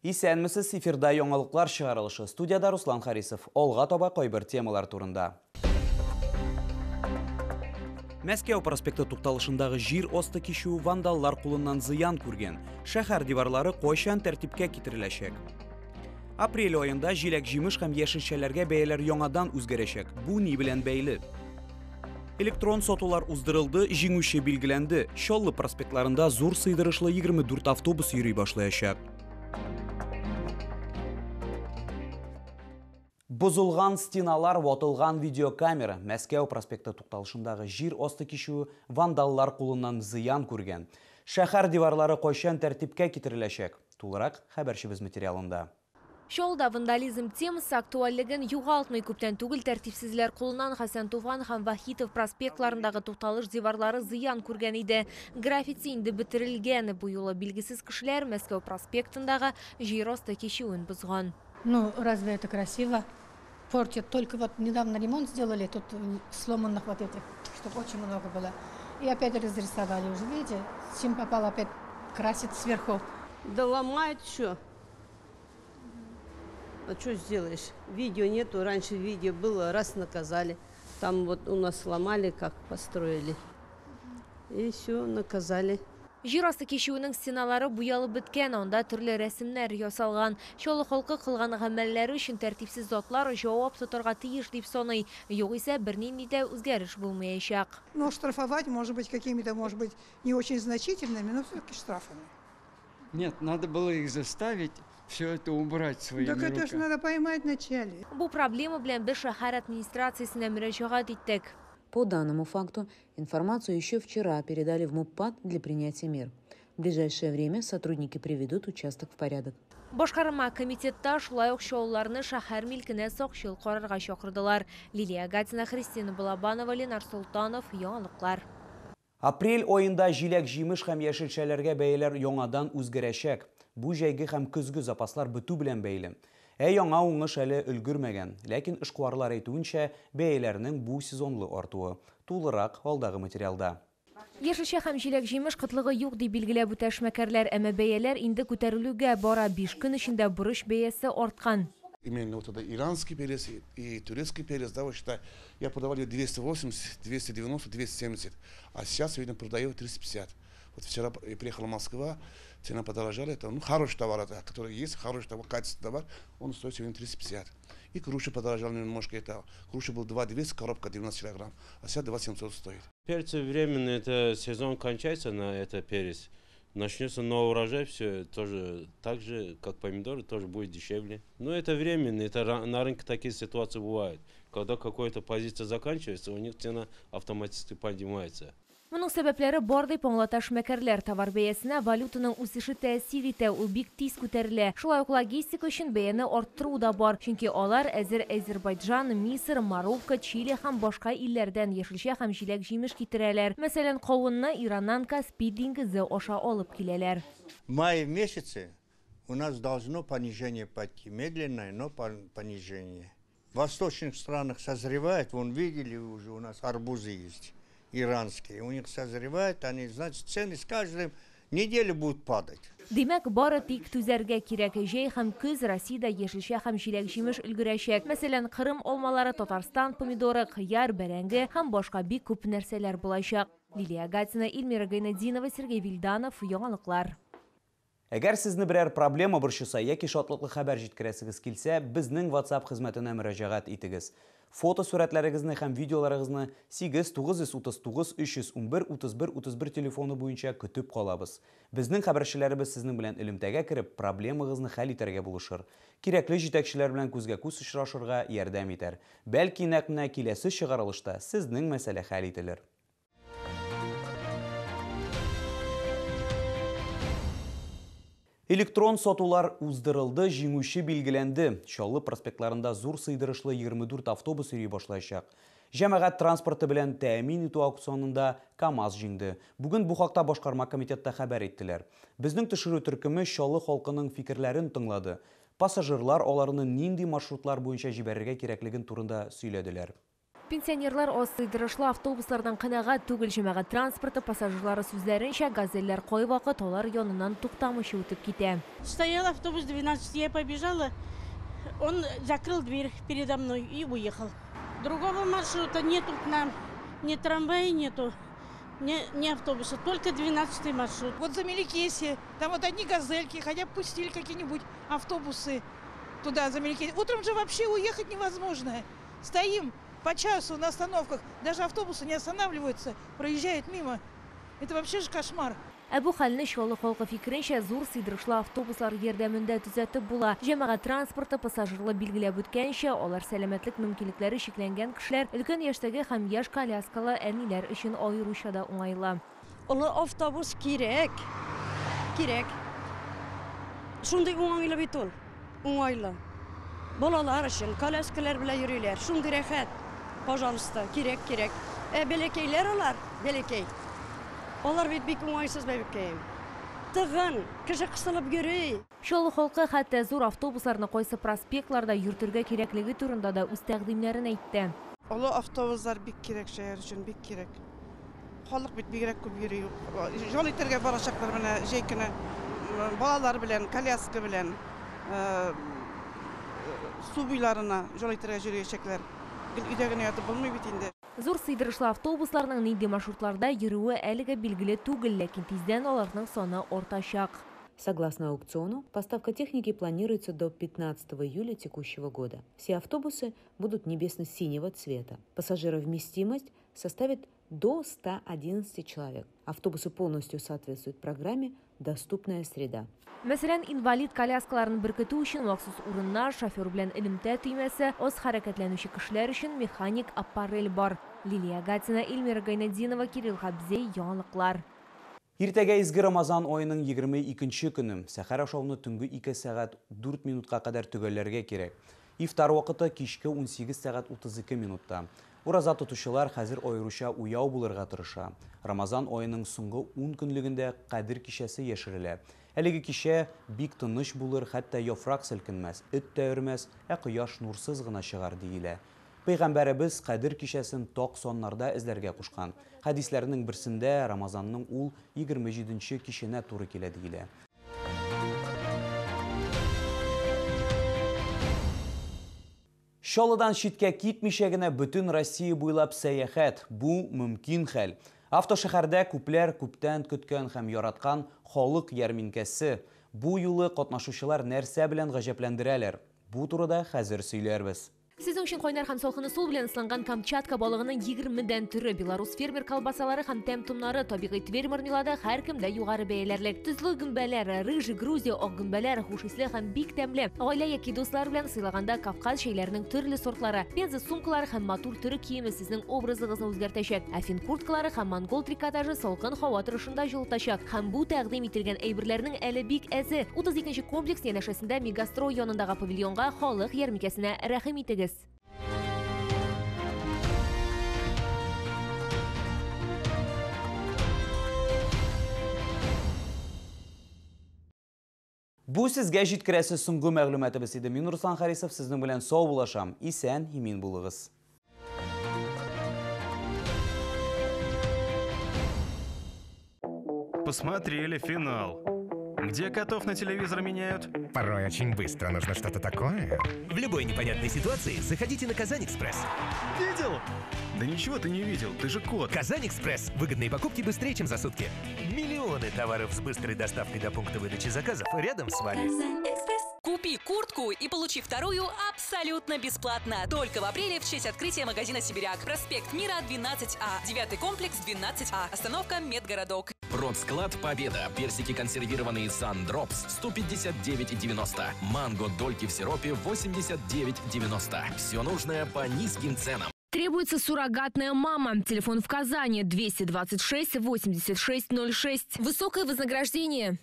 Исәнмесез, эфирда яңалыклар чыгарылышы. Студияда Руслан Харисов. Алга таба кайбер темалар турында. Мәскәү проспекты тукталышындагы җир асты кичүе вандаллар кулыннан зыян күргән. Шәһәр диварлары кайчан тәртипкә китереләчәк? Апрель аенда җиләк-җимеш һәм яшелчәләргә бәяләр яңадан үзгәрәчәк. Бу ни белән бәйле? Электрон сатулар уздырылды, җиңүче билгеләнде. Чаллы проспектларында зур сыйдырышлы 24 автобус йөри башлаячак. Бозылган стеналар, ватылган видеокамера. Мәскәү проспекты тукталышындагы җир асты кичүе вандаллар кулыннан зыян күргән. Шәһәр диварлары кайчан тәртипкә китереләчәк? Тулырак хәбәрчебез материалында. Чаллыда вандализм темасы актуальлеген югалтмый. Күптән түгел тәртипсезләр кулыннан Хәсән Туфан һәм Вахитов проспектларындагы тукталыш диварлары зыян күргән иде. Граффити инде бетерелгән. Бу юлы билгесез кешеләр Мәскәү проспектындагы җир асты кичүен бозган. Ну, разве это красиво? Портят. Только вот недавно ремонт сделали, тут сломанных вот этих штук очень много было. И опять разрисовали уже, видите? Чем попало, опять красит сверху. Да ломают что? А что сделаешь? Видео нету. Раньше видео было, раз наказали. Там вот у нас сломали, как построили. И все, наказали. Җир асты кичүенең стеналары буялып беткән, анда төрле рәсемнәр ясалган. Чаллы халкы кылган гамәлләре өчен тәртипсез затлар җавап тотарга тиеш дип саный. Югыйсә бернинди дә үзгәреш булмаячак. Но штрафовать, может быть, какими-то, может быть, не очень значительными, но все-таки штрафами. Нет, надо было их заставить все это убрать своими Так это ж руками. надо поймать вначале. Бу проблема белән без шәһәр администрациясенә мөрәҗәгать иттек. По данному факту информацию еще вчера передали в МУПАД для принятия мер. В ближайшее время сотрудники приведут участок в порядок. Башкарма комитетта шулай ук чаллыларны шәһәр милкенә сакчыл карарга чакырдылар. Лилия Гатина, Христина Балабанова, Ленар Солтанов, Яңалыклар. Апрель аенда җиләк-җимеш һәм яшелчәләргә бәяләр яңадан үзгәрәчәк. Бу җәйге һәм көзге запаслар бетү белән бәйле. Ә яңа уңыш әле өлгермәгән. Ләкин эшкуарлар әйтүенчә, бәяләрнең бу сезонлы артуы. Тулырак алдагы материалда. Яшелчә һәм җиләк-җимеш кытлыгы юк дип билгеләп үтә эшмәкәрләр, әмма бәяләр инде күтәрелүгә бара. 5 көн эчендә борыч бәясе арткан. Именно вот это иранский перец и турецкий перец, да, вот считай, я продавал ее 280, 290, 270, а сейчас, видно, продаю 350. Вот вчера приехала Москва, цена подорожала, это, хороший товар, это, который есть, хороший товар, качественный товар, он стоит сегодня 350. И груша подорожала немножко, это, груша был 2 200, коробка 12 килограмм, а сейчас 2 700 стоит. Перцы временно, это сезон кончается на это перец. Начнется новый урожай, все тоже так же, как помидоры, тоже будет дешевле. Но это временно, это на рынке такие ситуации бывают. Когда какая-то позиция заканчивается, у них цена автоматически поднимается. Моның сәбәпләре бар дип аңлата эшмәкәрләр. Товар бәясенә валютаның үсеше тәэсир итә, ул бик тиз күтәрелә. Шулай ук логистика өчен бәяне арттыру да бар. Чөнки алар әзер Азербайджан, Мисыр, Марокко, Чили һәм башка илләрдән яшелчә һәм җиләк-җимеш китерәләр. Мәсәлән, кавынны Ираннан Каспий диңгезе аша алып киләләр. В мае месяце у нас должно понижение пойти, медленное, но понижение. В восточных странах созревает, вон видели уже, у нас арбузы есть иранские, у них созревает, они, значит, цены с каждым неделю будут падать. Димәк, бары тик түзәргә кирәк. Җәй һәм көз Россиядә яшелчә һәм җиләк-җимеш өлгерәчәк. Мәсәлән, Кырым алмалары, Татарстан помидоры, кыяр, бәрәңге һәм башка бик күп нәрсәләр булачак. Лилия Гатина, Эльмира Гайнетдинова, Сергей Вильданов, Яңалыклар. Әгәр сезне берәр проблема борчыса яки шатлыклы хәбәр җиткерәсегез килсә, безнең WhatsApp хезмәтенә мөрәҗәгать итегез. Фото сурәтләрегезне һәм видеоларыгызны 8 939 311 31 31 телефоны буенча көтеп калабыз. Безнең хәбәрчеләребез сезнең белән элемтәгә кереп, проблемагызны хәл итәргә булышыр. Кирәкле җитәкчеләр белән күзгә күз очрашырга ярдәм итәр. Бәлки нәкъ менә киләсе чыгарылышта сезнең мәсьәлә хәл ителер. Электрон сатулар уздырылды, җиңүче билгеләнде. Чаллы проспектларында зур сыйдырышлы 24 автобус йөри башлаячак. Җәмәгать транспорты белән тәэмин итү аукционында КАМАЗ җиңде. Бүген бу хакта башкарма комитетта хәбәр иттеләр. Безнең төшерү төркеме Чаллы халкының фикерләрен тыңлады. Пассажирлар аларны нинди маршрутлар буенча җибәрергә кирәклеген турында сөйләделәр. Пенсионерлар аз сыйдырышлы автобуслардан канәгать түгел. Җәмәгать транспорты пассажирлары сүзләренчә, газельләр кайвакыт алар яныннан туктамыйча үтеп китә. Стоял автобус 12, я побежала, он закрыл дверь передо мной и уехал. Другого маршрута нету к нам, ни трамвая нету, ни автобуса, только 12-й маршрут. Вот за Мелекесье, там вот одни газельки, хотя бы пустили какие-нибудь автобусы туда, за Мелекесье. Утром же вообще уехать невозможно. Стоим по часу на остановках, даже автобусы не останавливаются, проезжают мимо. Это вообще же кошмар. Ә бу хәлне Чаллы халкы фикеренчә, зур сыйдырышлы автобуслар ярдәмендә төзәтеп була. Җәмәгать транспорты пассажирлы билгеләп үткәнчә, алар сәламәтлек мөмкинлекләре чикләнгән кешеләр, өлкән яшьтәге һәм яшь коляскалы әниләр өчен аеруча да уңайлы. Олы автобус кирәк, кирәк. Шундый уңайлы бит ул, уңайлы. Балалар өчен коляскалар белән йөриләр, шундый рәхәт. Пожалуйста, кирәк, кирәк. Ә бәләкәйләр алар, бәләкәй. Алар бит бик уңайсыз бәбекәем. Тыгын, кеше кысылып йөри. Чаллы халкы хәтта зур автобусларны кайсы проспектларда йөртергә кирәклеге турында да үз тәкъдимнәрен әйтте. Олы автобуслар бик кирәк шәһәр өчен, бик кирәк. Халык бит бигрәк күп йөри. Ял итәргә барачаклар менә җәй көне балалар белән, коляска белән, су буйларына ял итәргә йөрәчәкләр. Гел өйдә генә ятып булмый бит инде. Зур сыйдырышлы автобусларның нинди маршрутларда йөрүе әлегә билгеле түгел, ләкин тиздән аларның саны артачак. Согласно аукциону, поставка техники планируется до 15 июля текущего года. Все автобусы будут небесно-синего цвета. Пассажировместимость составит до 111 человек. Автобусы полностью соответствуют программе «Доступная среда». Мәсәлән, инвалид коляскаларын беркетү өчен махсус урыннар, шофер белән элемтә төймәсе, аз хәрәкәтләнүче кешеләр өчен механик аппарель бар. Лилия Гатина, Эльмира Гайнетдинова, Кирилл Хабзей, Яңалыклар. Иртәгә изге Рамазан аеның 22 көне. Сәхәр ашауны төнге 2 сәгать 4 минутка кадәр төгәлләргә кирәк. Ифтар вакыты кичке 18 сәгать 32 минутта. Ураза тотучылар хәзер аеруча уяу булырга тырыша. Рамазан аеның соңгы 10 көнлегендә Кадер кичәсе яшерелә. Әлеге кичә бик тыныч булыр, хәтта яфрак селкенмәс, эт тә өрмәс, ә кояш нурсыз гына чыгар диелә. Пәйгамбәребез Кадер кичәсен так саннарда эзләргә кушкан. Хәдисләрнең берсендә Рамазанның ул 27нче киченә туры килә диелә. Чаллыдан читкә китмичә генә бөтен Россия буйлап сәяхәт. Бу мөмкин хәл. Автошәһәрдә күпләр күптән көткән һәм яраткан халык ярминкәсе. Бу юлы катнашучылар нәрсә белән гаҗәпләндерәләр? Бу турыда хәзер сөйләрбез. Сезнең өчен кайнар һәм салкын ысул белән ысланган Камчатка балыгының 20-дән төре, белорус фермер колбасалары һәм тәм-томнары, табигый Тверь мармелады һәркемдә югары бәяләрлек. Төзле гөмбәләр, рыжий Грузия ак гөмбәләр, хуш исле һәм бик тәмле. Гаилә яки дуслар белән сыйлаганда Кавказ чәйләренең төрле сортлары, Пенза сумкалары һәм матур төрек киеме сезнең образыгызны үзгәртәчәк. Ә фин курткалары һәм монгол трикотажы салкын һава торышында җылытачак. Һәм бу тәкъдим ителгән әйберләрнең әле бик әзе. 32нче комплекс янәшәсендә Мегастрой янындагы павильонга халык ярминкәсенә рәхим итегез. Бу сезгә җиткерәсе соңгы мәгълүматыбыз иде. Мин Руслан Харисов сезнең белән сау булашам. Исән, имин булыгыз. Посмотрели финал. Где котов на телевизор меняют? Порой очень быстро нужно что-то такое. В любой непонятной ситуации заходите на Казань-Экспресс. Видел? Да ничего ты не видел, ты же кот. Казань-Экспресс. Выгодные покупки быстрее, чем за сутки. Миллионы товаров с быстрой доставкой до пункта выдачи заказов рядом с вами. Казань-Экспресс. Купи куртку и получи вторую абсолютно бесплатно. Только в апреле в честь открытия магазина «Сибиряк». Проспект Мира, 12А. 9 комплекс, 12А. Остановка Медгородок. Продсклад «Победа». Персики консервированные «Сандропс» 159,90. Манго дольки в сиропе 89,90. Все нужное по низким ценам. Требуется суррогатная мама. Телефон в Казани 226 86 06. Высокое вознаграждение.